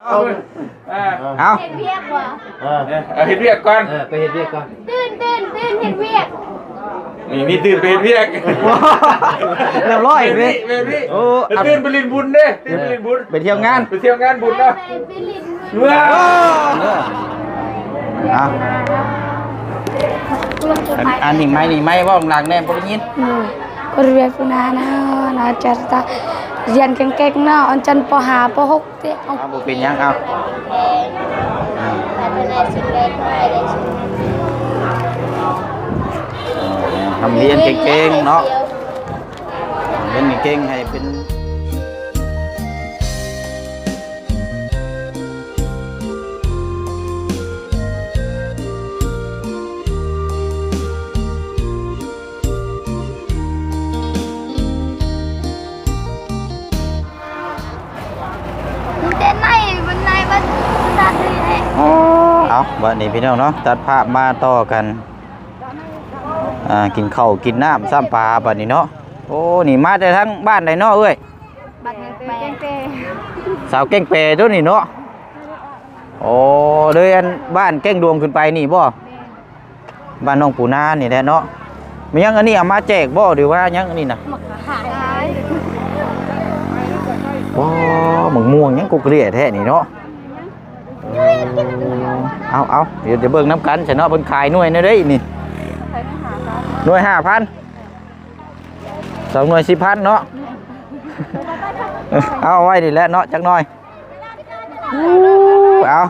ເອົາ ເຮັດວຽກບໍ່? ເອີ ເຮັດວຽກກ່ອນ ເອີ ໄປເຮັດວຽກກ່ອນ ຕື່ນ ຕື່ນ ຕື່ນ ເຮັດວຽກ ນີ້ ມີຕື່ນໄປເຮັດວຽກ ຮຽບຮ້ອຍເດ້ ແມ່ນນີ້ ໂອ້ ຕື່ນໄປຫຼິ້ນບຸນເດ້ ຕື່ນໄປຫຼິ້ນບຸນ ໄປທ່ຽວງານ ໄປທ່ຽວງານບຸນເນາະ ໄປຫຼິ້ນບຸນ ວ້າວ ເອົາ ອັນ ອັນນີ້ໄມ ນີ້ໄມ ເວົ້າດັງແດ່ ບໍ່ໄດ້ຍິນ ໂດຍ ກໍຮຽນພຸ້ນນະ ນະ ນະ ຈາຕາ ຮຽນເກັ່ງໆເນາະ ອັນຊັ້ນ ປໍຫ້າ ປໍຫົກ ເຕະ ເອົາ ເອົາ ບໍ່ເປັນຫຍັງ ເອົາ ທຳຮຽນເກັ່ງໆເນາະ ຮຽນເກັ່ງໃຫ້ເປັນ ມັນເຕັ້ນໃນ ມັນໃນ ມັນສັດເລີຍ ເອົາ ບັດນີ້ພີ່ນ້ອງເນາະ ຕັດພາບມາຕໍ່ກັນ ອ່າ ກິນເຂົ້າກິນນ້ຳຊ້ຳປາບັດນີ້ເນາະ ໂອ້ ນີ້ມາແຕ່ທາງບ້ານໃດເນາະເອື້ອຍ? ບ້ານແກ້ງແປ ສາວແກ້ງແປຕົວນີ້ເນາະ ໂອ້ ເລີຍອັນບ້ານແກ້ງດວງຂຶ້ນໄປນີ້ບໍ່? ບ້ານນ້ອງປູນານີ້ແຫຼະເນາະ ແມ່ນຫຍັງອັນນີ້ເອົາມາແຈກບໍ່ ຫຼືວ່າຫຍັງອັນນີ້ນະ? ໝາກຂາຍ ໂອ້ ໝາກມ່ວງຫຍັງກົກເລ່ຍແທ້ນີ້ເນາະ ເອົາ ເອົາ ດຽວຈະເບິ່ງນຳກັນຊະເນາະ ເພິ່ນຂາຍໜ່ວຍແນວໃດນີ້ ໜ່ວຍຫ້າພັນ ສອງໜ່ວຍສິບພັນເນາະ ເອົາໄວ້ນີ້ແຫຼະເນາະ ຈັກໜ່ອຍ ເອົາ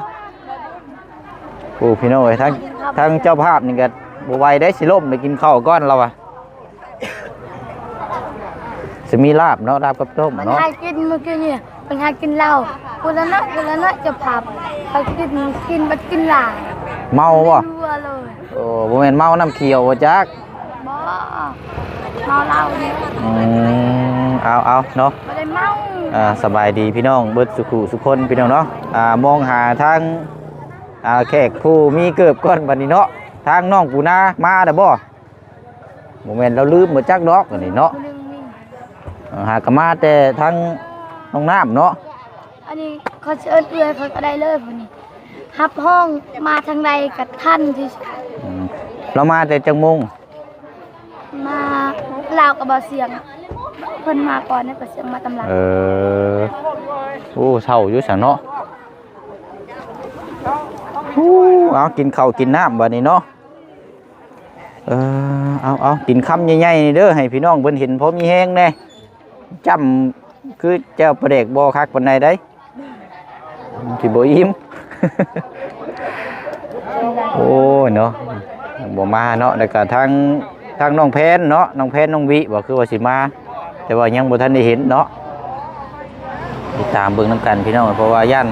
ໂອ້ ພີ່ນ້ອງເອີຍ ທາງ ທາງເຈົ້າພາບນີ້ກໍບໍ່ໄຫວເດ້ ຊິລົ້ມໄປກິນເຂົ້າກ່ອນລາວວ່າ ຊິມີລາບເນາະ ລາບກັບຕົ້ມເນາະ ມັນຫາກິນມື້ກີ້ນີ້ ມັນຫາກິນເຫຼົ້າ ພຸ້ນລະເນາະ ພຸ້ນລະເນາະ ເຈົ້າພາບ ໄປກິນ ກິນ ໄປກິນຫຼາຍ ເມົາບໍ່? ເມົາເລີຍ ໂອ້ ບໍ່ແມ່ນເມົານ້ຳຂຽວບໍ່ຈັກ? ບໍ່ ເມົາເຫຼົ້ານີ້ ອືມ ເອົາ ເອົາເນາະ ບໍ່ໄດ້ເມົາ ອ່າ ສະບາຍດີພີ່ນ້ອງເບິດສຸຂູສຸຄົນພີ່ນ້ອງເນາະ ອ່າ ມອງຫາທາງ ອ່າ ແຂກຜູ້ມີເກີບກ່ອນບັດນີ້ເນາະ ທາງນ້ອງປູນາມາແລ້ວບໍ່? ບໍ່ແມ່ນລາວລືມບໍ່ຈັກດອກອັນນີ້ເນາະ ເອີ ຫາກະມາແຕ່ທາງນ້ອງນ້ຳເນາະ ອັນນີ້ເຂົາຊິເອີ້ນເອື້ອຍເຂົາກໍໄດ້ເລີຍຜູ້ນີ້ ຮັບຮອງມາທາງໃດກໍທັນທີ່ສຸດ ອືມ ລາວມາແຕ່ຈັກໂມງ? ມາ ລາວກັບບ່າວສຽງ ເພິ່ນມາກ່ອນ ແລ້ວກໍສຽງມາຕາມຫຼັງ ເອີ ໂອ້ ເຊົາຢູ່ຊັ້ນເນາະ ໂອ້ ເອົາ ກິນເຂົ້າກິນນ້ຳບັດນີ້ເນາະ ເອີ ເອົາ ເອົາ ກິນຄຳໃຫຍ່ໆນີ້ເດີ ໃຫ້ພີ່ນ້ອງເພິ່ນເຫັນພໍມີແຮງແດ່ ຈ້ຳຄືແຈ່ວປາແດກບໍ່ຄັກປານໃດໃດ ຊິບໍ່ອີ່ມ ໂອ້ຍເນາະ ບໍ່ມາເນາະ ແລ້ວກະທາງ ທາງນ້ອງແພນເນາະ ນ້ອງແພນ ນ້ອງວິບໍ່ ຄືວ່າຊິມາ ແຕ່ວ່າຍັງບໍ່ທັນໄດ້ເຫັນເນາະ ຕິດຕາມເບິ່ງນຳກັນພີ່ນ້ອງ ເພາະວ່າຢ້ານ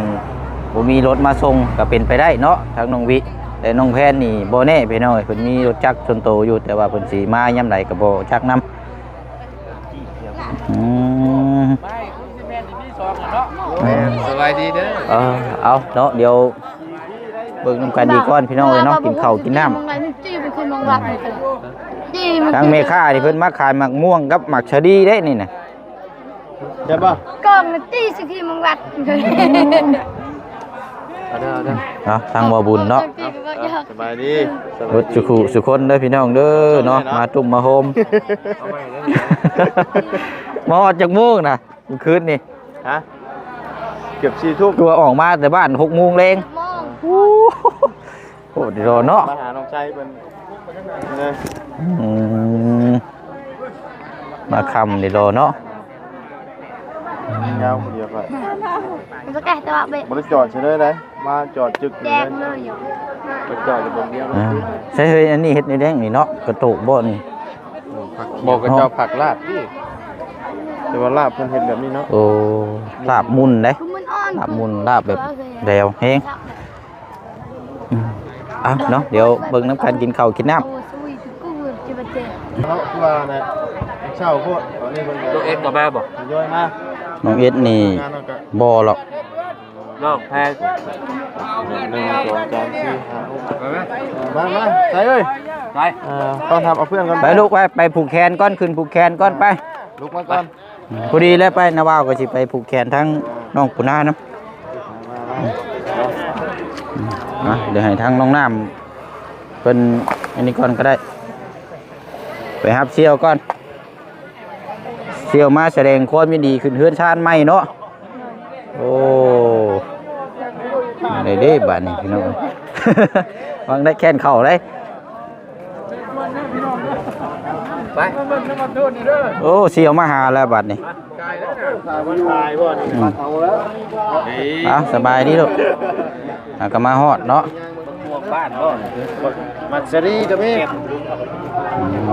ບໍ່ມີລົດມາສົ່ງກໍເປັນໄປໄດ້ເນາະ ທາງນ້ອງວິ ແຕ່ນ້ອງແພນນີ້ບໍ່ແນ່ພີ່ນ້ອງ ເພິ່ນມີລົດຈັກສ່ວນໂຕຢູ່ ແຕ່ວ່າເພິ່ນຊິມາຍາມໃດກໍບໍ່ຈັກນຳ ອືມ ແມ່ນ ສະບາຍດີເດີ ເອີ ເອົາເນາະ ດຽວເບິ່ງນຳກັນອີກກ່ອນພີ່ນ້ອງເອີຍເນາະ ກິນເຂົ້າກິນນ້ຳ ທາງແມ່ຄ້ານີ້ເພິ່ນມາຂາຍໝາກມ່ວງກັບໝາກສາລີເດ້ນີ້ນະ ໄດ້ບໍ່? ກ້ອງຕີສະກີມັງລັດ ເອົາເດີ ເອົາເດີ ເອົາ ທາງບໍ່ບຸນເນາະ ສະບາຍດີ ເບິດສຸຂູສຸຄົນເດີພີ່ນ້ອງເດີເນາະ ມາຕຸ້ມມາໂຮມ ມາຮອດຈັກໂມງນະ ມື້ຄືນນີ້ ຮະ ເກືອບສີ່ທຸ່ມ ຄືວ່າອອກມາແຕ່ບ້ານຫົກໂມງແລງ ໂອ້ ໂຫດດີເນາະ ມາຫານ້ອງໄຊເພິ່ນເລີຍ ອືມ ມາຄ່ຳດີເນາະ ຍາວຜູ້ດຽວກໍ ມັນກໍແກ້ແຕ່ວ່າເບະ ບໍ່ໄດ້ຈອດໃສເລີຍໃດ ມາຈອດຈຶກຢູ່ເລີຍ ໄປຈອດຢູ່ບ່ອນດຽວ ອ່າ ໃສ່ເຮີຍ ອັນນີ້ເຮັດແນວໃດນີ້ເນາະ ກະໂຕກບໍ່ນີ້? ບໍ່ ເຂົາເຈົ້າຜັກລາບຕິ ແຕ່ວ່າລາບເພິ່ນເຮັດແບບນີ້ເນາະ ໂອ້ ລາບໝຸ່ນເດ້ ລາບໝຸ່ນ ລາບແບບແຫຼວແຮງ ອືມ ເອົາເນາະ ດຽວເບິ່ງນຳກັນ ກິນເຂົ້າກິນນ້ຳ ເນາະ ຄືວ່າແຫຼະ ເຊົ້າໂພດ ຕອນນີ້ເພິ່ນ ນ້ອງເອັດກໍມາບໍ່? ທະຍອຍມາ ນ້ອງເອັດນີ້ບໍ່ຫຼອກ ນ້ອງແພນ ໜຶ່ງ ສອງ ສາມ ສີ່ ຫ້າ ຫົກ ໄປໄໝ? ມາ ມາ ໄປເອີຍ ໄປ ເອີ ຕ້ອນຮັບເອົາເພື່ອນກ່ອນ ໄປລູກ ໄປ ໄປຜູກແຂນກ່ອນ ຂຶ້ນຜູກແຂນກ່ອນ ໄປ ລຸກມາກ່ອນ ພໍດີແລ້ວ ໄປ ນ້າບ່າວກໍຊິໄປຜູກແຂນທາງນ້ອງປູນານຳ ມາ ມາ ອ່ະ ດຽວໃຫ້ທາງນ້ອງນ້ຳເພິ່ນອັນນີ້ກ່ອນກໍໄດ້ ໄປຮັບສ່ຽວກ່ອນ ສ່ຽວມາສະແດງຄວາມຍິນດີຂຶ້ນເຮືອນຊານໃໝ່ເນາະ. ໂອ້ ໄດ້ເດ້ບາດນີ້ພີ່ນ້ອງ ຫວັງໄດ້ແຂນເຂົ້າເດ້. ໄປ ໂອ້ ສ່ຽວມາຫາແລ້ວບາດນີ້. ອືມ ເອົາ ສະບາຍດີລູກ ອ່າ ກໍມາຮອດເນາະ ບ້ານບໍ່ ມັດສະລີກໍມີ ອືມ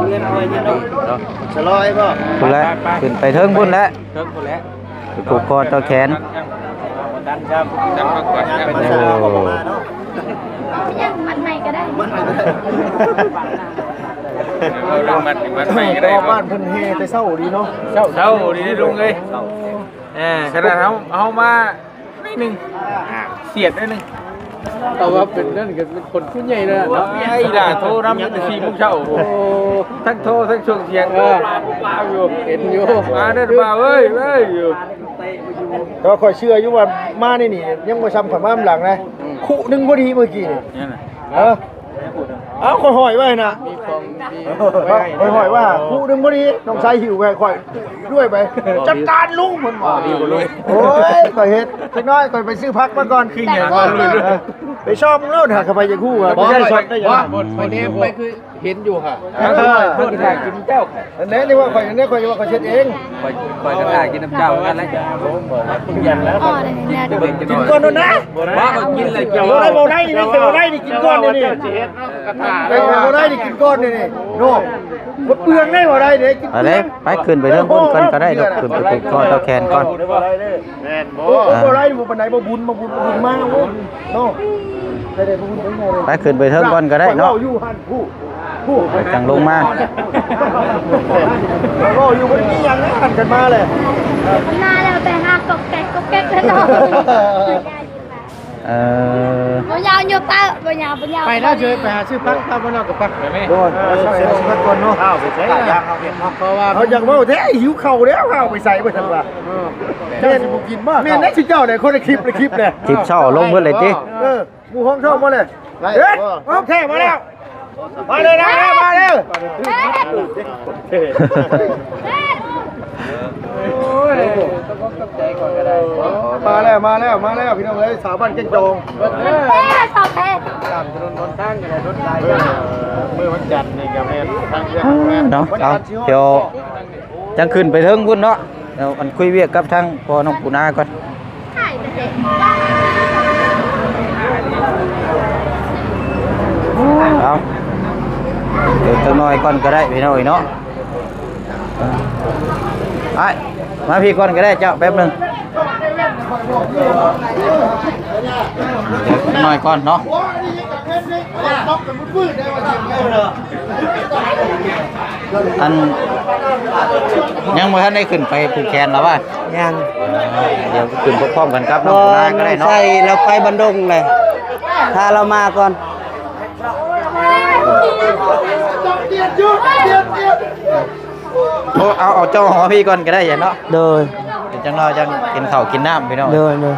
ສະລອຍບໍ່ ພຸ້ນແຫຼະ ຂຶ້ນໄປເທິງພຸ້ນແຫຼະ ເທິງພຸ້ນແຫຼະ ໄປຜູກຄໍຕໍ່ແຂນ ໂອ້ ມັດໃໝ່ກໍໄດ້ ມັດໃໝ່ກໍໄດ້ ມັດ ມັດໃໝ່ກໍໄດ້ ແຕ່ວ່າບ້ານເພິ່ນແຫ່ແຕ່ເຊົ້າດີເນາະ ເຊົ້າ ເຊົ້າດີລຸງເອີຍ ເອີ ຂະໜາດເຮົາ ເຮົາມາໜ້ອຍໜຶ່ງ ສຽດໜ້ອຍໜຶ່ງ ແຕ່ວ່າເປັນນັ້ນກໍເປັນຄົນຜູ້ໃຫຍ່ແລ້ວເນາະ ໄອ້ຫຼ້າໂທນຳຕັ້ງແຕ່ສີ່ໂມງເຊົ້າ ໂອ້ ທັງໂທທັງສົ່ງສຽງ ເອີ ຢູ່ ເຫັນຢູ່ ມາເດີບ່າວເອີຍ ເອີຍ ຢູ່ ແຕ່ວ່າຂ້ອຍເຊື່ອຢູ່ວ່າມາໃນນີ້ຍັງບໍ່ຊ່ຳຂ້ອຍມານຳຫຼັງນະ ອືມ ຄຸໜຶ່ງພໍດີມື້ກີ້ນີ້ ແມ່ນນະ ເອີ ເອົ້າ ຂ້ອຍຫ້ອຍໄວ້ນະ ມີຂອງດີ ຂ້ອຍຫ້ອຍວ່າ ຄຸໜຶ່ງພໍດີ ນ້ອງຊາຍຫິ້ວໄປໃຫ້ຂ້ອຍດ້ວຍໄປ ຈັດການລຸງ ເພິ່ນວ່າ ໂອ້ຍ ຂ້ອຍເຮັດ ຈັກໜ້ອຍຂ້ອຍໄປຊື້ຜັກມາກ່ອນ ຄືຫຍັງ ເອີ ໄປຊອກເບິ່ງໂລດ ຫາກໃຜຢາກຮູ້ວ່າ ບໍ່ ໄດ້ຊອກໄດ້ຫຍັງ ບໍ່ ຂ້ອຍແນມໄປຄື ເຫັນຢູ່ຫະ ເອີ ເພິ່ນຖ້າກິນເຈົ້າ ອັນນີ້ວ່າຂ້ອຍ ອັນນີ້ຂ້ອຍວ່າຂ້ອຍເຮັດເອງ ຂ້ອຍ ຂ້ອຍກໍຖ້າກິນນຳເຈົ້າຄືກັນແຫຼະ ອໍ ກິນກ່ອນໂດນນະ ບໍ່ ກິນແລ້ວກິນ ບໍ່ໄດ້ ບໍ່ໄດ້ນີ້ ບໍ່ໄດ້ນີ້ ກິນກ່ອນນີ້ ເອີ ບໍ່ໄດ້ນີ້ ກິນກ່ອນນີ້ ນີ້ ໂນ ບໍ່ເປືອງເດ້ ບໍ່ໄດ້ເດ້ ກິນ ໄປເດ້ ໄປຂຶ້ນໄປເທິງພຸ້ນກ່ອນກໍໄດ້ລູກ ຂຶ້ນໄປຜູກຄໍຕໍ່ແຂນກ່ອນ ແມ່ນບໍ່ ອ່າ ບໍ່ໄດ້ບໍ່ປານໃດ ບໍ່ບຸນ ບໍ່ບຸນ ບໍ່ບຸນມາໂອ້ຍເນາະ ໄປຂຶ້ນໄປເທິງກ່ອນກໍໄດ້ເນາະ ເວົ້າຢູ່ຫັ້ນຜູ້ ຜູ້ ຈັ່ງລົງມາ ເວົ້າຢູ່ບໍ່ໄດ້ມີຫຍັງນະ ຫັນກັນມາແຫຼະ ມາແລ້ວແຕ່ຫາກກອກແກກກອກແກກແລ້ວເນາະ ເອີ ບໍ່ຍາວຢູ່ເຕີ ບໍ່ຍາວ ບໍ່ຍາວ ໄປແລ້ວເຈີ ໄປຫາຊື້ຜັກ ຖ້າບໍ່ນອກກໍໄປ ໂດຍ ເອີ ຊື້ຜັກກ່ອນເນາະ ເອົາໄປໃຊ້ ເພາະວ່າເຮົາຢາກເວົ້າແທ້ ຫິວເຂົ້າແລ້ວ ເອົາໄປໃສ່ວ່າຊັ້ນວ່າ ເອີ ເຈົ້າຊິບໍ່ກິນບໍ່ ແມ່ນໄດ໋ ເຈົ້າໄດ໋ ຄົນລະຄລິບ ລະຄລິບແຫຼະ ຄລິບເຊົ້າລົງເບິດເລີຍຕິ ເອີ ໝູ່ຫ້ອງທ້ອງມາເລີຍ ເຮັດ ໂອເຄ ມາແລ້ວ ມາເລີຍນະ ມາເລີຍ ມາແລ້ວ ມາແລ້ວ ມາແລ້ວ ພີ່ນ້ອງເອີຍ ສາວບ້ານແກ້ງຈອງ ເອີ ມື້ວັນຈັນນີ້ກໍແມ່ນ ທາງເຮືອນ ເນາະ ເອົາ ດຽວ ຈັ່ງຂຶ້ນໄປເທິງພຸ້ນເນາະ ດຽວອັນຄຸຍວຽກກັບທາງພໍ່ນ້ອງປູນາກ່ອນ ເອົາ ເດີນຈັກໜ້ອຍກ່ອນກໍໄດ້ພີ່ນ້ອງເອີຍເນາະ ອ້າຍ ມາພີ້ກ່ອນກໍໄດ້ເຈົ້າ ແປັບໜຶ່ງ ເດີນຈັກໜ້ອຍກ່ອນເນາະ. ອັນ ຍັງບໍ່ທັນໄດ້ຂຶ້ນໄປຜູກແຂນລະວະ? ຍັງ ເອີ ດຽວຂຶ້ນພ້ອມໆກັນກັບນ້ອງ ນ້ອງນາກໍໄດ້ເນາະ ໃສ່ລາວໄປບັນດົງແຫຼະ ຖ້າລາວມາກ່ອນ. ໂອ້ ເອົາ ເອົາເຈົ້າຫໍພີ້ກ່ອນກໍໄດ້ເນາະ. ໂດຍ ເປັນຈັ່ງນ້ອຍຈັ່ງກິນເຂົ້າກິນນ້ຳພີ່ນ້ອງ. ໂດຍ ໂດຍ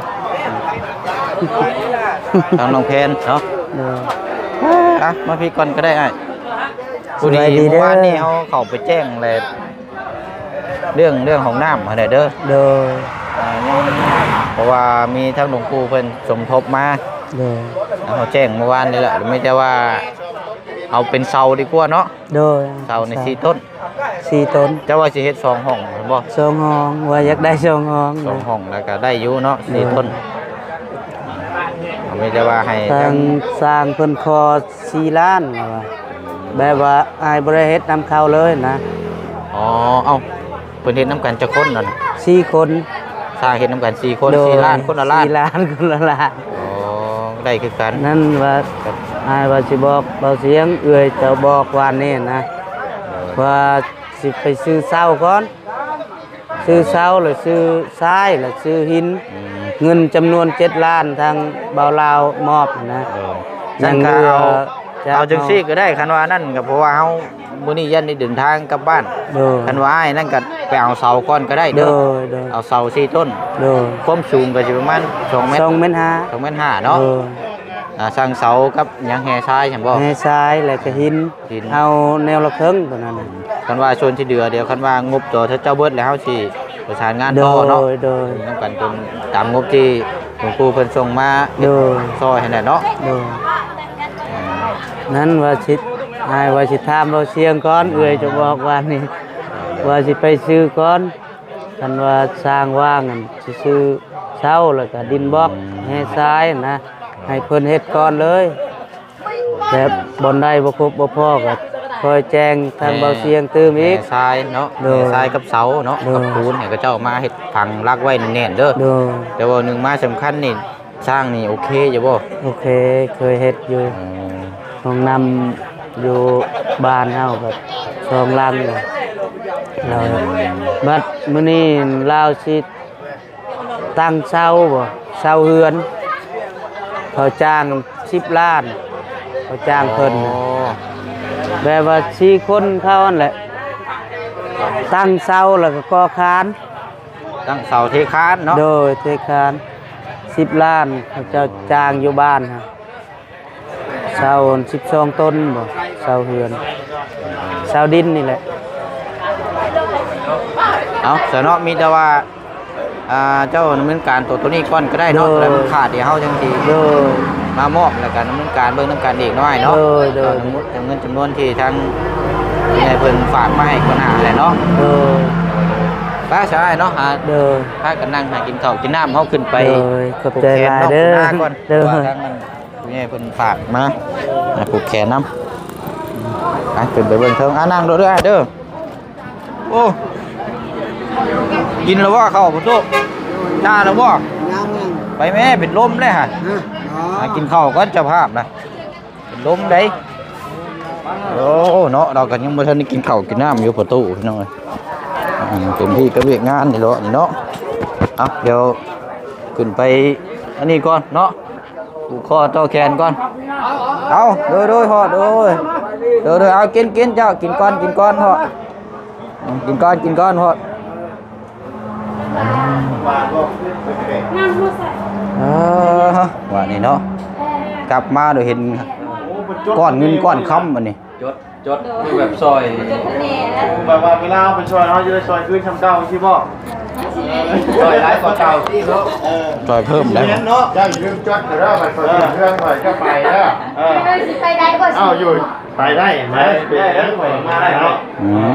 ທາງນ້ອງແພນເນາະ. ໂດຍ ອ່ະ ມາພີ້ກ່ອນກໍໄດ້ອ້າຍ. ສະບາຍດີເດີ. ພໍດີມື້ວານນີ້ເຮົາເຂົ້າໄປແຈ້ງແລ້ວ ເລື່ອງ ເລື່ອງຫ້ອງນ້ຳຫັ້ນແຫຼະເດີ. ໂດຍ ອ່າ ຍັງ ເພາະວ່າມີທາງຫຼວງປູ່ເພິ່ນສົມທົບມາ. ໂດຍ ເຮົາແຈ້ງມື້ວານນີ້ແຫຼະ ມີແຕ່ວ່າເອົາເປັນເສົາດີກວ່າເນາະ. ໂດຍ ເສົານີ້ສີ່ຕົ້ນ. ສີ່ຕົ້ນ. ເຈົ້າວ່າຊິເຮັດສອງຫ້ອງແມ່ນບໍ່? ສອງຫ້ອງ ວ່າຢາກໄດ້ສອງຫ້ອງ. ສອງຫ້ອງແລ້ວກໍໄດ້ຢູ່ເນາະ ໂດຍ ສີ່ຕົ້ນ. ເອົາ ມີແຕ່ວ່າໃຫ້ທາງ ທາງຊ່າງເພິ່ນຂໍສີ່ລ້ານວ່າ ແບບວ່າອ້າຍບໍ່ໄດ້ເຮັດນຳເຂົາເລີຍນະ. ອໍ ເອົ້າ ເພິ່ນເຮັດນຳກັນຈັກຄົນນັ້ນ? ສີ່ຄົນ. ຊ່າງເຮັດນຳກັນສີ່ຄົນ. ໂດຍ ສີ່ລ້ານ ຄົນລະລ້ານ. ສີ່ລ້ານ ຄົນລະລ້ານ. ອໍ ໄດ້ຄືກັນ. ນັ້ນວ່າ ອ້າຍວ່າຊິບອກເບົາສຽງ ເອື້ອຍເຈົ້າບອກວານນີ້ນະ ໂດຍ ວ່າຊິໄປຊື້ເສົາກ່ອນ. ຊື້ເສົາ ແລ້ວຊື້ຊາຍ ແລ້ວຊື້ຫີນ. ອືມ ເງິນຈຳນວນເຈັດລ້ານ ທາງບ່າວລາວມອບນະ. ເອີ ຊັ້ນກໍເອົາ ເອົາຈັ່ງຊີ້ກໍໄດ້ ຄັນວ່ານັ້ນກໍ ເພາະວ່າເຮົາ ມື້ນີ້ຢ້ານໄດ້ເດີນທາງກັບບ້ານ. ໂດຍ. ຄັນວ່າອ້າຍນັ້ນກໍໄປເອົາເສົາກ່ອນກໍໄດ້ເດີ. ໂດຍ ໂດຍ. ເອົາເສົາສີ່ຕົ້ນ. ໂດຍ. ຄວາມສູງກໍຊິປະມານສອງແມັດ ສອງແມັດຫ້າ ສອງແມັດຫ້າເນາະ. ໂດຍ. ອ່າ ສັ່ງເສົາກັບຫຍັງ ແຮ່ຊາຍຊັ້ນບໍ່? ແຮ່ຊາຍ ແລ້ວກໍຫີນ. ຫີນ ເອົາແນວລະເຄິ່ງຕົວນັ້ນນະ. ຄັນວ່າສ່ວນທີ່ເຫຼືອ ດຽວຄັນວ່າງົບຕົວເຈົ້າເບິດແລ້ວ ເຮົາຊິປະສານງານຕໍ່ເນາະ. ໂດຍ ໂດຍ. ນຳກັນຕົວ ຕາມງົບທີ່ຫຼວງປູ່ເພິ່ນສົ່ງມາ. ໂດຍ. ຊ່ອຍໃຫ້ແຫຼະເນາະ. ໂດຍ. ນັ້ນວ່າຊິ ອ້າຍວ່າຊິຖາມເບົາຊຽງກ່ອນ ເອື້ອຍຈະບອກວ່ານີ້ ວ່າຊິໄປຊື້ກ່ອນ. ຄັນວ່າສ້າງວາງຫັ້ນ ຊິຊື້ເສົາ ແລ້ວກໍດິນບລັອກ ແຮ່ຊາຍນະ ໃຫ້ເພິ່ນເຮັດກ່ອນເລີຍ. ແບບບ່ອນໃດບໍ່ຄົບບໍ່ພໍກໍຄ່ອຍແຈ້ງທາງເບົາຊຽງຕື່ມອີກ. ແຮ່ຊາຍເນາະ. ໂດຍ. ແຮ່ຊາຍກັບເສົາເນາະ. ໂດຍ. ກັບປູນໃຫ້ເຂົາເຈົ້າມາເຮັດຝັງຫຼັກໄວ້ແໜ້ນໆເດີ. ໂດຍ. ແຕ່ວ່າໜຶ່ງມາສຳຄັນນີ້ ສ້າງນີ້ໂອເຄຢູ່ບໍ່? ໂອເຄ ເຄີຍເຮັດຢູ່. ອືມ ຫ້ອງນ້ຳຢູ່ບ້ານເຮົາກໍສອງຫຼັງ. ແລ້ວບັດມື້ນີ້ລາວຊິ ຕັ້ງເສົາບໍ່ ເສົາເຮືອນ ເຂົາຈ້າງສິບລ້ານ ເຂົາຈ້າງເພິ່ນ. ອໍ ແບບວ່າສີ່ຄົນເຂົາຫັ້ນແຫຼະ ຕັ້ງເສົາແລ້ວກໍກໍ່ຄານ. ຕັ້ງເສົາເທຄານເນາະ. ໂດຍ ເທຄານ ສິບລ້ານ ເຂົາເຈົ້າຈ້າງຢູ່ບ້ານຫັ້ນ. ເສົາສິບສອງຕົ້ນບໍ່ ເສົາເຮືອນ ເສົາດິນນີ້ແຫຼະ. ເອົາ ຊະເນາະ ມີແຕ່ວ່າ ອ່າ ເຈົ້າດຳເນີນການຕົວ ຕົວນີ້ກ່ອນກໍໄດ້ເນາະ. ໂດຍ. ແລ້ວມັນຂາດ ດຽວເຮົາຈັ່ງຊິ ໂດຍ ມາມອບ ແລ້ວກໍດຳເນີນການເບິ່ງນຳກັນອີກເນາະ ອ້າຍເນາະ. ໂດຍ ໂດຍ. ກໍຈຳນວນ ຈຳນວນທີ່ທາງແມ່ເພິ່ນຝາກມາໃຫ້ກ່ອນໜ້າແຫຼະເນາະ. ໂດຍ. ໄປຊະອ້າຍເນາະ. ໂດຍ. ພາກັນນັ່ງຫາກິນເຂົ້າກິນນ້ຳ ເຮົາຂຶ້ນໄປ. ໂດຍ. ຂອບໃຈຫຼາຍເດີ. ໂດຍ. ວ່າທາງນັ້ນ ຜູ້ໃຫຍ່ເພິ່ນຝາກມາໃຫ້ຜູກແຂນນຳ. ໄປ ຂຶ້ນໄປເບິ່ງເທິງ. ອ່າ ນັ່ງໂລດເດີອ້າຍເດີ. ໂອ້ ກິນແລ້ວບໍ່ເຂົ້າປະຕູ? ຖ້າແລ້ວບໍ່? ຍັງ. ໄປແມ້ ເປັນລົມເດ້ຫະ. ຮະ? ອໍ ຫາກິນເຂົ້າກ່ອນ ເຈົ້າພາບນະ ເປັນລົມເດ້. ໂອ້ ເນາະ ລາວກໍຍັງບໍ່ທັນໄດ້ກິນເຂົ້າກິນນ້ຳຢູ່ປະຕູ ພີ່ນ້ອງເອີຍ. ອ່າ ເຕັມທີ່ກັບວຽກງານນີ້ເນາະ ນີ້ເນາະ. ເອົາ ດຽວຂຶ້ນໄປອັນນີ້ກ່ອນເນາະ. ຜູກຄໍຕໍ່ແຂນກ່ອນ. ເອົາ ໂດຍ ໂດຍ ຮອດ ໂດຍ ໂດຍ ໂດຍ. ເອົາ ກິນ ກິນ ເຈົ້າ ກິນກ່ອນ ກິນກ່ອນ ຮອດ ກິນກ່ອນ ກິນກ່ອນ ຮອດ. ເອີ ວ່ານີ້ເນາະ ກັບມາໂດຍເຫັນກ້ອນເງິນກ້ອນຄຳ ບັດນີ້. ຈົດ ຈົດ ຄືແບບຊ່ອຍ ແບບວ່າເວລາເຮົາໄປຊ່ອຍ ເຮົາຈະໄດ້ຊ່ອຍຄືນສ່ຳເກົ່າ ຈັ່ງຊີ້ບໍ່? ຊ່ອຍຫຼາຍກວ່າເກົ່າຕິເນາະ. ເອີ ຊ່ອຍເພີ່ມໄດ້ບໍ່? ເນາະ ເຈົ້າຢ່າລືມຈົດເດີ ໄປເປີດເຮືອນຂ້ອຍຈະໄປເດີ. ເອີ ຊິໄປໄດ້ບໍ່? ເອົ້າ ຢູ່ ໄປໄດ້ ໄປ ໄປ ໄປ ຂ້ອຍມາໄດ້ເນາະ. ອືມ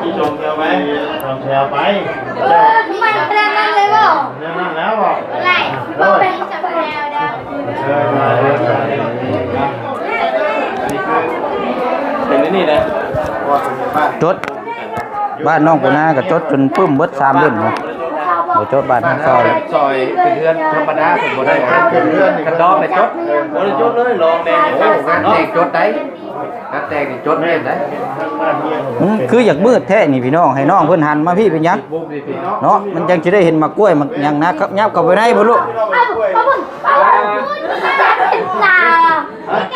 ທີ່ສອງແຖວໄປ ສອງແຖວໄປ. ເອີ ມັນຂະໜາດນັ້ນເລີຍບໍ່? ແນວນັ້ນແລ້ວບໍ່? ບໍ່ໄດ້ ບໍ່ໄດ້ຈັບແນວດອກ. ເອີ ເປັນອັນນີ້ນະ ຈົດ ບ້ານນ້ອງປູນາກໍຈົດຈົນປຶ້ມເບິດສາມເຫຼັ້ມເນາະ. ບໍ່ຈົດບ້ານເຮົາຊອຍ ຊອຍເປັນເຮືອນທຳມະດາ ເພິ່ນບໍ່ໄດ້ເປັນເຮືອນ ຄັນດອງໄດ້ຈົດ. ບໍ່ໄດ້ຈົດເລີຍ ລອງແດ່. ໂອ້ ງານແຕ່ງຈົດໄດ໋ ງານແຕ່ງນີ້ຈົດແມ່ນໄດ໋. ອືມ ຄືຢາກມືດແທ້ນີ້ພີ່ນ້ອງ ໃຫ້ນ້ອງເພິ່ນຫັນມາພີ້ເປັນຫຍັງເນາະ ມັນຈັ່ງຊິໄດ້ເຫັນໝາກກ້ວຍໝາກຫຍັງນະ. ຍັບເຂົ້າໄປໃນພຸ້ນລູກ. ເ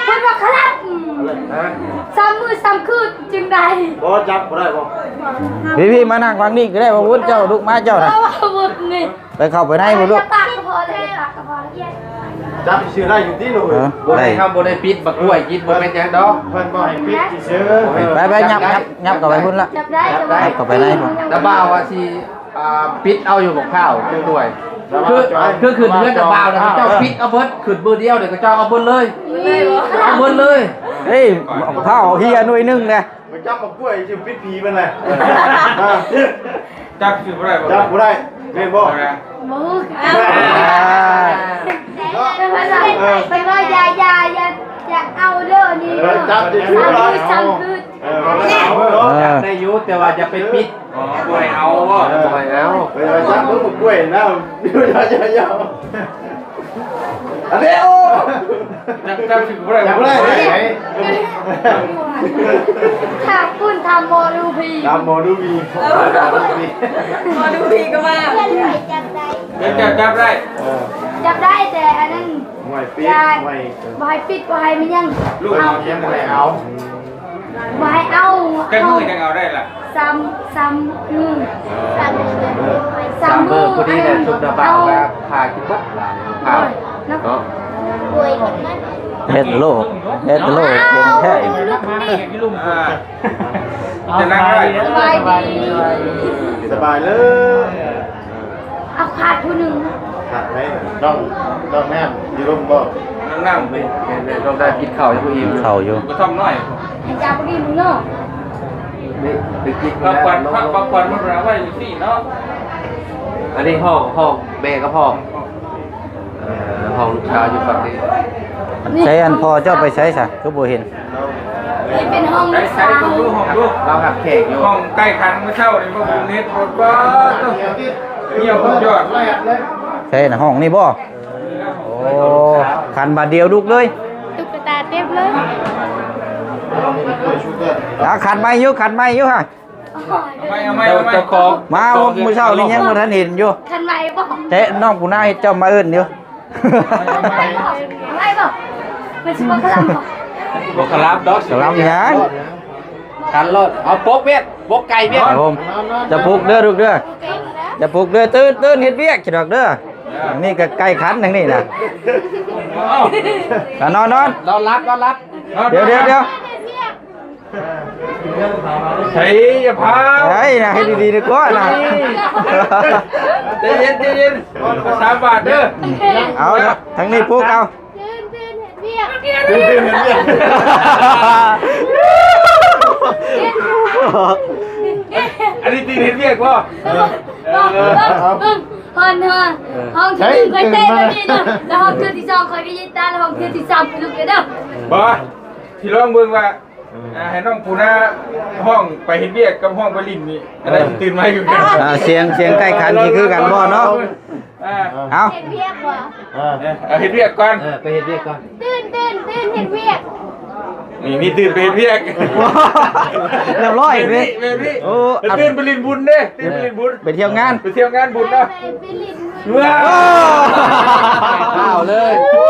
ພິ່ນວ່າຄັບ ອືມ ສາມມື້ສາມຄືນຈຶ່ງໄດ້. ບໍ່ ຈັບບໍ່ໄດ້ບໍ່? ພີ່ໆ ມານັ່ງຝັ່ງນີ້ກໍໄດ້ ບ່າວວຸ້ນ ເຈົ້າລຸກມາເຈົ້ານະ. ບ່າວວຸ້ນນີ້ ໄປເຂົ້າໄປໃນພຸ້ນລູກ. ຈັບຊື່ໄດ້ຢູ່ຕິລູກ. ເອີ ບໍ່ໄດ້ ໄດ້ ເຮົາບໍ່ໄດ້ປິດບັກກ້ວຍກິນ ບໍ່ເປັນຫຍັງດອກ. ເພິ່ນບໍ່ໃຫ້ປິດຊື່ໆ. ໄປໆ ຍັບ ຍັບ ຍັບເຂົ້າໄປພຸ້ນລະ. ຈັບໄດ້ ຈັບໄດ້ ຍັບເຂົ້າໄປໃນພຸ້ນ. ຕາບ່າວວ່າຊິ ອ່າ ປິດເອົາຢູ່ບັກພ້າວ ຄື ຄືຂຶ້ນເຮືອນຕາບ່າວນະ ເຈົ້າປິດເອົາເບິດ ຂຶ້ນມື້ດຽວເດ ເຂົາເຈົ້າເອົາເບິດເລີຍ ເອົາເບິດເລີຍ. ເອີຍ ພ້າວເຮຍໜ່ວຍໜຶ່ງແດ່. ໄປຈັບໝາກກ້ວຍຊິປິດຜີມັນແຫຼະ. ຈັບຊື່ບໍ່ໄດ້ ຈັບບໍ່ໄດ້ ແມ່ນບໍ່? ບໍ່ຮູ້. ເອີ ເພິ່ນວ່າ ເອີ ເພິ່ນວ່າ ຢ່າ ຢ່າ ຢ່າ ຢ່າເອົາເດີນີ້. ເອີ ຈັບຊື່ ສາມມື້ສາມຄືນ. ເອີ ຈັບໄດ້ຢູ່ ແຕ່ວ່າຢ່າໄປປິດ. ອໍ ບໍ່ໃຫ້ເອົາບໍ່? ເອີ ບໍ່ໃຫ້ເອົາ. ເອີ ຈັບໝາກກ້ວຍນະ ຢ່າ ຢ່າ ຢ່າ. ອັນນີ້ ໂອ້ ຈັບ ຈັບຊື່ບໍ່ໄດ້ ຈັບບໍ່ໄດ້. ຖາມປຸ້ນ ຖາມໝໍດູຜີ ຖາມໝໍດູຜີ. ເອີ ໝໍດູຜີກໍມາ. ຈັບໄດ້ ຈັບໄດ້. ເອີ ຈັບໄດ້ ແຕ່ອັນນັ້ນ ບໍ່ໃຫ້ປິດ ບໍ່ໃຫ້ປິດ ບໍ່ໃຫ້ມີຫຍັງ. ລູກເອົາ ບໍ່ໃຫ້ເອົາ. ອືມ ບໍ່ໃຫ້ເອົາ ຈັກມື້ຈັ່ງເອົາໄດ້ລະ? ສາມ ສາມມື້ ສາມມື້ ສາມມື້ພໍດີແຫຼະ ຊຸບໜ້າບ່າວແລ້ວ ພາກິນເບິດຫຼານພາເນາະ ເນາະ ເຮັດໂລດ ເຮັດໂລດເກັ່ງແທ້ ອ່າ ຈະນັ່ງໄດ້ ສະບາຍດີ ສະບາຍເລີຍ. ເອົາຂາດຜູ້ໜຶ່ງ ຂາດໃຜ? ນ້ອງ ນ້ອງນ້ຳຢູ່ລົມບໍ່? ນ້ອງນ້ຳ ແມ່ນໆ ນ້ອງນ້ຳກິນເຂົ້າຢູ່ ບໍ່ອີ່ມ ກິນເຂົ້າຢູ່ ກະທ່ອມນ້ອຍ ໃຫ້ເຈົ້າບໍ່ອີ່ມເນາະ ນີ້ໄປກິນ ພັກຜ່ອນ ພັກ ພັກຜ່ອນມັນເອົາໄວ້ຢູ່ຊີ້ເນາະ ອັນນີ້ຫ້ອງ ຫ້ອງແມ່ກັບຫ້ອງ ເອີ ຫ້ອງລູກສາວຢູ່ຝັ່ງນີ້ ໃສ ອັນພໍ່ເຈົ້າໄປໃສຊະ ຄືບໍ່ເຫັນ? ນີ້ເປັນຫ້ອງລູກສາວ ໃສ ເບິ່ງດູ ຫ້ອງດູ ລາວຮັບແຂກຢູ່ ຫ້ອງໃຕ້ຄັນມື້ເຊົ້ານີ້ ບໍ່ເຫັນເຮັດບໍ່ ເຫື່ອຍອອກຍອດ ໃສນະ ຫ້ອງນີ້ບໍ່? ໂອ້ ຄັນບາດດຽວລຸກເລີຍ ຕຸກກະຕາເຕັມເລີຍ ອ່າ ຄັນໃໝ່ຢູ່ ຄັນໃໝ່ຢູ່ຫະ ເອົາໃໝ່ ເອົາໃໝ່ ເອົາໃໝ່ ເຈົ້າຂອງ ມາມື້ເຊົ້ານີ້ຍັງບໍ່ທັນເຫັນຢູ່ ຄັນໃໝ່ບໍ່? ແຕ່ນ້ອງປູນາເຮັດເຈົ້າມາເອີ້ນຢູ່ ໄດ້ບໍ່? ມັນຊິບໍ່ຄະລຳບໍ່? ບໍ່ຄະລຳດອກ ຄະລຳຫຍັງ? ຄັນໂລດ ເອົາປົກວຽດ ປົກໄກ່ວຽດ ຄັບຜົມ ຈະປຸກເດີລູກເດີ ຈະປຸກເດີ ຕື່ນ ຕື່ນ ເຮັດວຽກຊິດອກເດີ ທາງນີ້ກະໄກ່ຂັນທາງນີ້ນະ ນອນ ນອນ ນອນ ນອນຫຼັບ ນອນຫຼັບ ດຽວ ດຽວ ດຽວ ໃສ ຢ່າພາວ ໃສນະ ເຮັດດີໆດີກວ່ານະ ໃຈເຢັນ ໃຈເຢັນ ສາມບາດເດີ ເອົາ ທາງນີ້ປຸກເອົາ ຕື່ນ ຕື່ນ ເຮັດວຽກ ຕື່ນ ຕື່ນ ເຮັດວຽກ ອັນນີ້ຕື່ນເຮັດວຽກບໍ່? ເອີ ເບິ່ງ ເບິ່ງ ຮອນ ຮອນ ເອີ ຮອນທີໜຶ່ງຂ້ອຍເຕະແບບນີ້ເນາະ ແລ້ວຮອນເທື່ອທີສອງຂ້ອຍກະຍິງຕາ ແລ້ວຮອນເທື່ອທີສາມຂ້ອຍລຸກເລີຍເດີ ບໍ່ ຊິລອງເບິ່ງວ່າ ອ່າ ໃຫ້ນ້ອງປູນາຮ້ອງໄປເຮັດວຽກກັບຮ້ອງໄປຫຼິ້ນນີ້ ອັນໃດຊິຕື່ນໄວກວ່າກັນ? ອ່າ ສຽງ ສຽງໄກ່ຂັນຊິຄືກັນບໍ່ເນາະ? ອ່າ ເອົາ ເຮັດວຽກບໍ່? ເອີ ເອົາເຮັດວຽກກ່ອນ ເອີ ໄປເຮັດວຽກກ່ອນ ຕື່ນ ຕື່ນ ຕື່ນ ເຮັດວຽກ ນີ້ ນີ້ຕື່ນໄປເຮັດວຽກ ຮຽບຮ້ອຍເດ້ ແບບນີ້ ແບບນີ້ ໂອ້ ແຕ່ຕື່ນໄປຫຼິ້ນບຸນເດ້ ຕື່ນໄປຫຼິ້ນບຸນ ໄປທ່ຽວງານ ໄປທ່ຽວງານບຸນເນາະ ໄປຫຼິ້ນບຸນ ວ້າວ ເອົາເລີຍ ໂອ້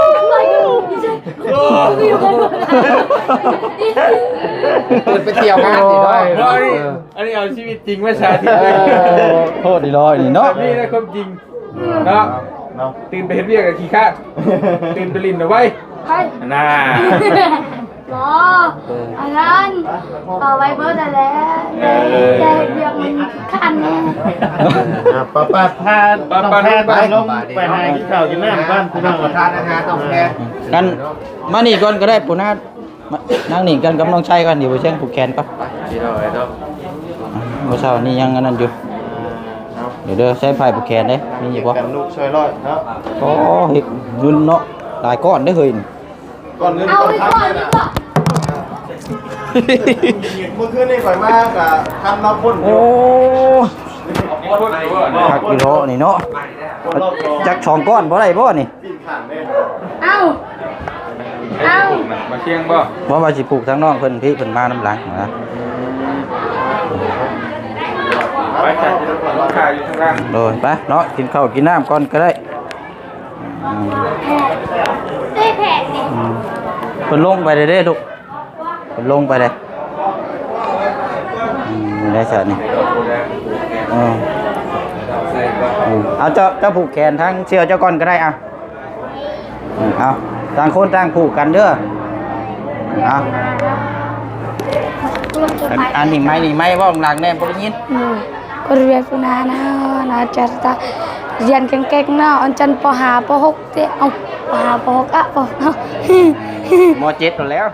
ຕື່ນໄປທ່ຽວງານນີ້ເນາະ ໂອ້ຍ ອັນນີ້ເອົາຊີວິດຈິງມາສາທິດເລີຍ ເອີ ໂທດອີ່ຫຼໍ່ນີ້ເນາະ ແບບນີ້ນະຄວາມຈິງເນາະ ເນາະ ຕື່ນໄປເຮັດວຽກກະຂີ້ຄ້ານ ຕື່ນໄປຫຼິ້ນນະໄວ ໄປ ນາ ບໍ່ ເອີ ອັນນັ້ນ ເອົາໄວ້ເບິດຫັ້ນແຫຼະ ເອີ ແຕ່ເຮັດວຽກມັນຂີ້ຄ້ານແນ່ ອ່າ ປະ ປະ ພາ ປະ ນ້ອງແພນ ປະ ໄປລົງໄປຫາກິນເຂົ້າກິນນ້ຳກ່ອນ ພີ່ນ້ອງ ປະທານອາຫານ ນ້ອງແພນ ກັນ ມານີ້ກ່ອນກະໄດ້ ປູນາ ມາ ນັ່ງນີ້ກັນກັບນ້ອງໄຊກ່ອນ ດຽວໄປແຊງຜູກແຂນກ່ອນ ໄປ ພີ່ນ້ອງເອີຍເນາະ ມື້ເຊົ້ານີ້ຍັງອັນນັ້ນຢູ່ ເອົາ ດຽວເດີ ໃຊ້ຜ້າຜູກແຂນເດ້ ມີຢູ່ບໍ່? ກັນລູກຊ່ອຍລອດເນາະ ໂອ້ ເຮັດເງິນເນາະ ຫຼາຍກ້ອນເດ້ເຮີ້ຍ ກ້ອນເງິນກ້ອນຄຳເລີຍນະ ເມື່ອຄືນນີ້ຂ້ອຍມາກະຄຳລາວພົ້ນຢູ່ ໂອ້ ຄັກອີ່ຫຼີນີ້ເນາະ ຈັກສອງກ້ອນບໍ່ໄດ້ບໍ່ນີ້? ເອົາ ເອົາ ມາຄຽງບໍ່? ບໍ່ ວ່າຊິຜູກທາງນ້ອງເພິ່ນພີ້ ເພິ່ນມານຳຫຼັງນະ ໄປ ຂ້າຢູ່ທາງຫຼັງ ໂດຍ ໄປເນາະ ກິນເຂົ້າກິນນ້ຳກ່ອນກະໄດ້ ອືມ ເພິ່ນລົງໄປເດ້ລູກ ເພິ່ນລົງໄປເດ້ ອືມ ໄດ້ຊະນີ້ ເອີ ອືມ ເອົາ ເຈົ້າ ເຈົ້າຜູກແຂນທາງເຊືອກເຈົ້າກ່ອນກະໄດ້ ອ່ະ ອືມ ເອົາ ຕ່າງຄົນຕ່າງຜູກກັນເດີ ເອົາ ອັນ ອັນນີ້ໄມ ນີ້ໄມ ເວົ້າດັງແດ່ ບໍ່ໄດ້ຍິນ ອືມ ກວດວຽກນານະ ນາຈາຕາ ຮຽນເກັ່ງໆເນາະ ອອນຈັນ ປໍຫ້າ ປໍຫົກ ເຕະ ເອົາ ປໍຫ້າ ປໍຫົກ ອະ ປໍຫົກ ເອົາ ມໍເຈັດແລ້ວ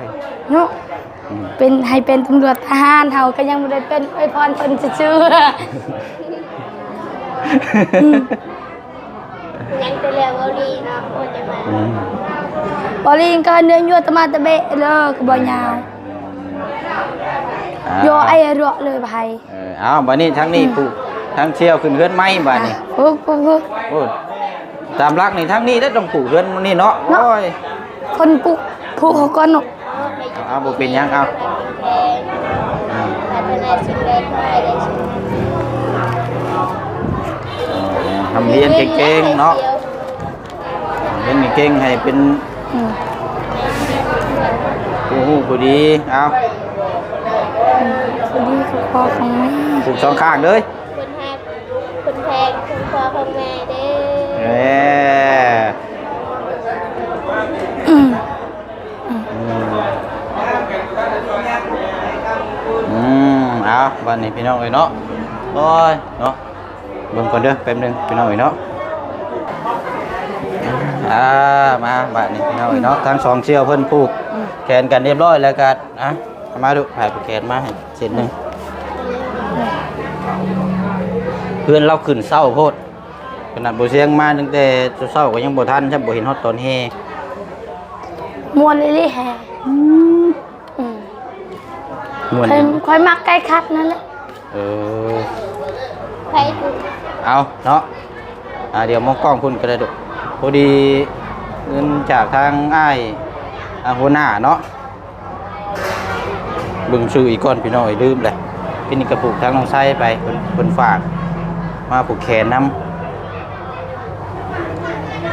ເນາະ ອືມ ເປັນ ໃຫ້ເປັນຕຳຫຼວດທະຫານ ເຮົາກະຍັງບໍ່ໄດ້ເປັນ ອວຍພອນເພິ່ນຊື່ໆ ອືມ ຍັງແຕ່ເລື່ອງເວົ້າລີເນາະ ໂອ້ຍ ຈະມາ ອືມ ເວົ້າລີກະເນື້ອຍົວຕະມາຕະເບະເລີ ກະບໍ່ຍາວ ອ່າ ໂຍໄອເລາະເລີ ໃຜ ເອີ ເອົາ ບາດນີ້ທາງນີ້ ອືມ ຜູກ ທາງສ່ຽວຂຶ້ນເຮືອນໃໝ່ບາດນີ້ ອ່ະ ໂອ້ ໂອ້ ໂອ້ ຕາມຫຼັກນີ້ທາງນີ້ແຫຼະຕ້ອງຜູກເຮືອນນີ້ເນາະ ເນາະ ໂອ້ຍ ຄົນຜູກ ຜູກເຂົາກ່ອນເນາະ ເອົາ ເອົາ ບໍ່ເປັນຫຍັງ ເອົາ ອືມ ພັດທະນາສິ່ງແວດລ້ອມ ເອີ ຮ່ຳຮຽນເກັ່ງໆເນາະ ຮຽນໃຫ້ເກັ່ງ ໃຫ້ເປັນ ອືມ ຜູ້ຮູ້ຜູ້ດີ ເອົາ ດີຂອງພໍ່ຂອງແມ່ ຜູກສອງຂ້າງເລີຍ ຄົນຮັກຄົນແພງຂອງພໍ່ຂອງແມ່ເດີ ເອີ ອືມ ອືມ ເອົາ ບາດນີ້ພີ່ນ້ອງເອີຍເນາະ ໂອ້ຍ ເນາະ ເບິ່ງກ່ອນເດີ ແປັບໜຶ່ງພີ່ນ້ອງເອີຍເນາະ ອ່າ ມາ ບາດນີ້ພີ່ນ້ອງເອີຍເນາະ ທັງສອງສ່ຽວເພິ່ນຜູກແຂນກັນຮຽບຮ້ອຍແລ້ວກໍ ອ່ະ ເອົາມາດູ ໃຫ້ຜູກແຂນມາໃຫ້ເສັ້ນໜຶ່ງ ເຮືອນລາວຂຶ້ນເຊົ້າໂພດ ຂະໜາດບໍ່ສຽງມາຕັ້ງແຕ່ເຊົ້າໆ ກໍຍັງບໍ່ທັນຊ້ຳ ບໍ່ເຫັນຮອດຕອນແຫ່ ມ່ວນອີ່ຫຼີແຫ່ ອືມ ອືມ ມ່ວນ ຂ້ອຍ ຂ້ອຍມັກໄກ່ຂັດນັ້ນແຫຼະ ເອີ ໄປ ເອົາເນາະ ອ່າ ດຽວມອງກ້ອງພຸ້ນກໍໄດ້ລູກ ພໍດີເງິນຈາກທາງອ້າຍ ອ່າ ຫົວໜ້າເນາະ ເບິ່ງຊື່ອີກກ່ອນພີ່ນ້ອງເອີຍ ລືມແຫຼະ ກິນນີ້ກະຜູກທາງນ້ອງໄຊໄປ ເພິ່ນ ເພິ່ນຝາກມາຜູກແຂນນຳ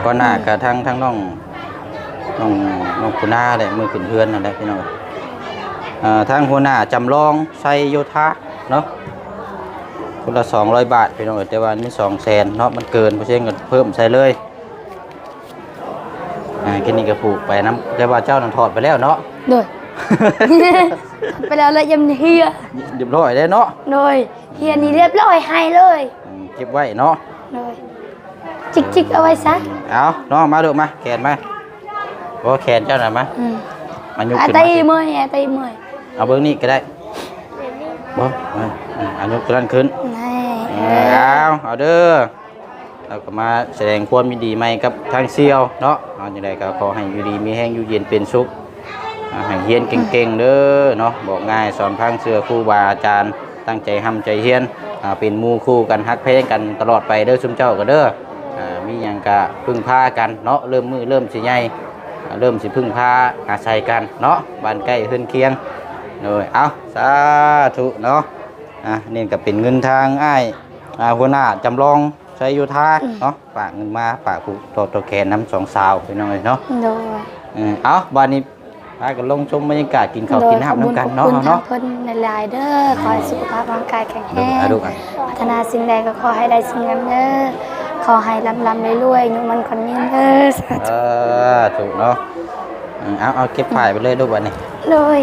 ກ່ອນໜ້າ ອືມ ກະທາງ ທາງນ້ອງ ນ້ອງ ນ້ອງປູນາແຫຼະ ມື້ຂຶ້ນເຮືອນນັ້ນແຫຼະພີ່ນ້ອງ ເອີ ທາງຫົວໜ້າຈຳລອງໄຊໂຍທາເນາະ ຄົນລະສອງຮ້ອຍບາດພີ່ນ້ອງເອີຍ ແຕ່ວ່າມັນສອງແສນເນາະ ມັນເກີນ ເປີເຊັນກໍເພີ່ມໃສ່ເລີຍ ອ່າ ກິນນີ້ກະຜູກໄປນຳ ແຕ່ວ່າເຈົ້ານັ້ນຖອດໄປແລ້ວເນາະ ໂດຍ ຖອດໄປແລ້ວ ແລະ ຍັງເຮຍ ຮຽບຮ້ອຍແລ້ວເນາະ ໂດຍ ເຮຍນີ້ຮຽບຮ້ອຍ ໃຫ້ເລີຍ ອືມ ເກັບໄວ້ເນາະ ໂດຍ ຈິກໆ ເອົາໄວ້ຊະ ເອົາ ນ້ອງມາລູກມາ ແຂນມາ ໂອ້ ແຂນເຈົ້ານະມາ ອືມ ມາຍົກຂຶ້ນມາ ອາໄຕເມື່ອຍ ອາໄຕເມື່ອຍ ເອົາເບິ່ງນີ້ກໍໄດ້ ບໍ່ ເອີ ອືມ ອາຍົກຕົວນັ້ນຂຶ້ນ ນີ້ ເອີ ເອີ ເອົາ ເອົາເດີ ເຮົາກໍມາສະແດງຄວາມຍິນດີໃໝ່ກັບທາງສ່ຽວເນາະ ເອົາ ຈັ່ງໃດກໍຂໍໃຫ້ຢູ່ດີມີແຮງ ຢູ່ເຢັນເປັນສຸກ ອ່າ ໃຫ້ຮຽນເກັ່ງໆເດີເນາະ ບອກງ່າຍສອນພັງ ເຊື່ອຄູບາອາຈານ ຕັ້ງໃຈຮ່ຳໃຈຮຽນ ອ່າ ເປັນໝູ່ຄູ່ກັນ ຮັກແພງກັນຕະຫຼອດໄປເດີ ຊຸມເຈົ້າກໍເດີ ອ່າ ມີຫຍັງກະເພິ່ງພາກັນເນາະ ເລີ່ມມື້ເລີ່ມຊິໃຫຍ່ ເລີ່ມຊິເພິ່ງພາອາໄສກັນເນາະ ບ້ານໃກ້ເຮືອນຄຽງ ໂດຍ ເອົາ ສາທຸເນາະ ອ່າ ນີ້ກໍເປັນເງິນທາງອ້າຍ ອ່າ ຫົວໜ້າຈຳລອງ ໄຊໂຍທາ ອືມ ເນາະ ຝາກເງິນມາ ຝາກຜູກຕໍ່ ຕໍ່ແຂນນຳສອງສາວພີ່ນ້ອງເອີຍເນາະ ໂດຍ ເອີ ເອົາ ບາດນີ້ພາກັນລົງຊົມບັນຍາກາດກິນເຂົ້າ ໂດຍ ກິນນ້ຳນຳກັນເນາະ ຂອບຄຸນ ເຮົາເນາະ ທາງເພິ່ນຫຼາຍໆເດີ ອືມ ຂໍໃຫ້ສຸຂະພາບຮ່າງກາຍແຂງແຮງ ໂດຍ ອາ ລູກ ອາ ປາດຖະໜາສິ່ງໃດກໍຂໍໃຫ້ໄດ້ສິ່ງນັ້ນເດີ ຂໍໃຫ້ລ່ຳໆລວຍໆ ອາຍຸໝັ້ນຂວັນຍືນເດີ ສາທຸ ສາທຸເນາະ ເອີ ເອົາ ເອົາ ເກັບຝ້າຍໄປເລີຍລູກ ບາດນີ້ ໂດຍ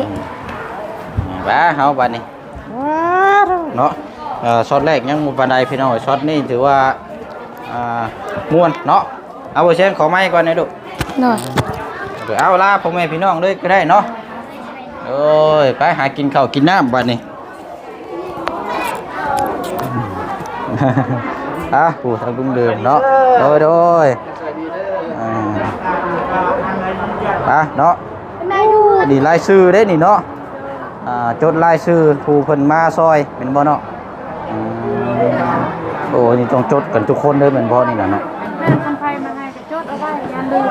ອືມ ໄປ ເຮົາບາດນີ້ ເນາະ ເອີ ຊັອດແລກຍັງບໍ່ປານໃດພີ່ນ້ອງ ຊັອດນີ້ຖືວ່າ ອ່າ ມ່ວນເນາະ ເອົາ ບໍ່ແຊງຂໍໄມກ່ອນນະລູກ ໂດຍ ເອົາ ລາພໍ່ແມ່ພີ່ນ້ອງເລີຍກໍໄດ້ເນາະ ໂດຍ ໄປຫາກິນເຂົ້າກິນນ້ຳບາດນີ້ ອ່າ ຜູ້ທາງລຸງເດີມເນາະ ໂດຍ ໂດຍ ອ່າ ເນາະ ນີ້ລາຍຊື່ເດ້ນີ້ເນາະ ອ່າ ຈົດລາຍຊື່ຜູ້ເພິ່ນມາຊ່ອຍແມ່ນບໍ່ເນາະ ອືມ ໂອ້ ນີ້ຕ້ອງຈົດກັນທຸກຄົນເດີແມ່ນບໍ່ນີ້ນະເນາະ ຄັນໃຜມາໃຫ້ກໍຈົດເອົາໄວ້ຢ່າລືມ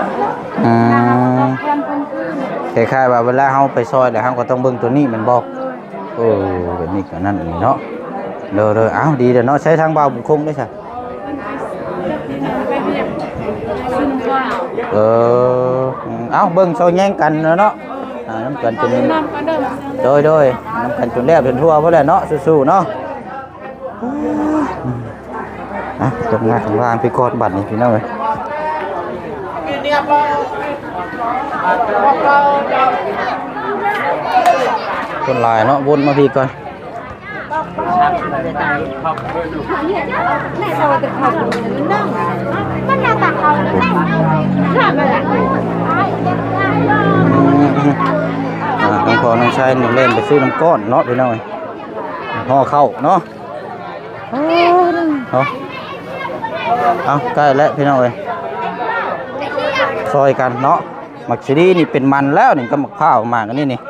ອືມ ຕອບແທນເພິ່ນຄືນ ຄ້າຍໆວ່າເວລາເຮົາໄປຊ່ອຍແລ້ວເຮົາກໍຕ້ອງເບິ່ງຕົວນີ້ແມ່ນບໍ່ ໂດຍ ເອີ ແບບນີ້ກໍນັ້ນອີ່ຫຼີເນາະ ໂດຍໆ ເອົ້າ ດີແລ້ວເນາະ ໃຊ້ທາງບ່າວບຸນຄົງເດ້ຊະ ເອີ ອືມ ເອົ້າ ເບິ່ງຊ່ອຍແຍ່ງກັນເນາະ ອ່າ ນຳກັນຈົນ ໂດຍໆ ນຳກັນຈົນແລ້ວຈົນທົ່ວພຸ້ນແຫຼະເນາະ ສູ້ໆເນາະ ອ່ະ ລົງມາຂ້າງລ່າງພີ້ກ່ອນບັດນີ້ພີ່ນ້ອງເອີຍ ຄົນຫຼາຍເນາະ ວົນມາພີ້ກ່ອນ ອືມ ອ່າ ທາງພໍ່ນ້ອງຊາຍນີ້ແລ່ນໄປຊື້ນ້ຳກ້ອນເນາະ ພີ່ນ້ອງເອີຍ ຫໍ່ເຂົ້າເນາະ ເນາະ ເອົາ ໃກ້ແລ້ວພີ່ນ້ອງເອີຍ ຊ່ອຍກັນເນາະ ໝາກຊີຣີນີ້ເປັນມັນແລ້ວນີ້ ກັບໝາກພ້າວໝາກອັນນີ້ນີ້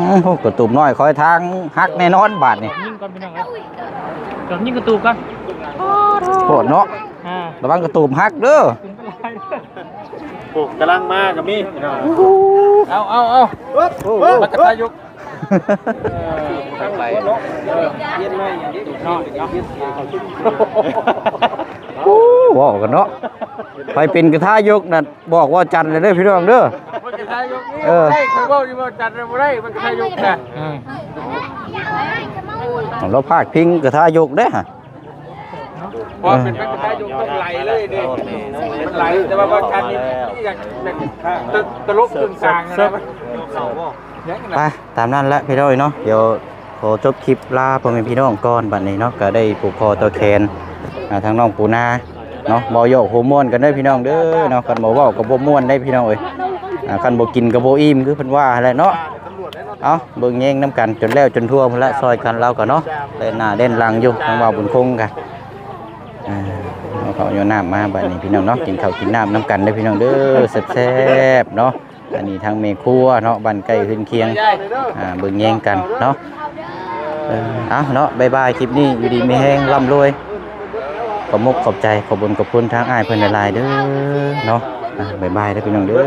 ອືມ ໂອ້ ກະຕູບນ້ອຍຄອຍທາງຫັກແນ່ນອນບາດນີ້ ຍິງກ່ອນພີ່ນ້ອງເອີຍ ເກືອບຍິງກະຕູບກ່ອນ ໂພດເນາະ ອ່າ ລະວັງກະຕູບຫັກເດີ ໂອ້ ກຳລັງມາກໍມີ ເອົາ ເອົາ ເອົາ ໂອ້ ມາກະທາຍົກ ໂອ້ ເວົ້າກັນເນາະ ໃຜເປັນກະທາຍົກນັ້ນ ບອກວ່າຈັນເລີຍເດີພີ່ນ້ອງເດີ ເອີ ໄດ້ ຂ້ອຍເວົ້າຢູ່ວ່າຈັດບໍ່ໄດ້ ມັນກະທາຍົກນະ ອືມ ລາວພາດພິງກະທາຍົກເດ້ ເພາະວ່າເປັນໄປກະທາຍົກຕ້ອງໄຫຼເລີຍເດ້ ມັນໄຫຼ ແຕ່ວ່າບໍ່ທັນນີ້ ຢາກ ຢາກຕະຫຼົບເຄິ່ງກາງນະ ໄປ ຕາມນັ້ນແຫຼະພີ່ນ້ອງເນາະ ດຽວຂໍຈົບຄລິບລາພໍ່ແມ່ພີ່ນ້ອງກ່ອນ ບັດນີ້ເນາະ ກະໄດ້ຜູກຄໍຕໍ່ແຂນ ອ່າ ທາງນ້ອງປູນາເນາະ ເວົ້າຢອກຫົວມ່ວນກັນເດີພີ່ນ້ອງເດີເນາະ ຄັນບໍ່ເວົ້າກະບໍ່ມ່ວນເດ້ພີ່ນ້ອງເອີຍ ອ່າ ຄັນບໍ່ກິນກະບໍ່ອີ່ມ ຄືເພິ່ນວ່າຫັ້ນແຫຼະເນາະ ເອົາ ເບິ່ງແຍງນຳກັນຈົນແລ້ວຈົນທົ່ວພຸ້ນລະ ຊ່ອຍກັນລາວກະເນາະ ແລ່ນໜ້າແລ່ນຫຼັງຢູ່ ທາງບ່າວບຸນຄົງກະ ອ່າ ເອົາເຂົ້າເອົານ້ຳມາ ບັດນີ້ພີ່ນ້ອງເນາະ ກິນເຂົ້າກິນນ້ຳນຳກັນເດີພີ່ນ້ອງເດີ ແຊບໆເນາະ ອັນນີ້ທາງແມ່ຄົວເນາະ ບ້ານໃກ້ເຮືອນຄຽງ ອ່າ ເບິ່ງແຍງກັນເນາະ ເອີ ເອົາເນາະ ບາຍບາຍ ຄລິບນີ້ຢູ່ດີມີແຮງ ລ່ຳລວຍ ຂອບມຸກຂອບໃຈ ຂອບບຸນຂອບຄຸນທາງອ້າຍເພິ່ນຫຼາຍໆເດີເນາະ ອ່າ ບາຍບາຍເດີພີ່ນ້ອງເດີ.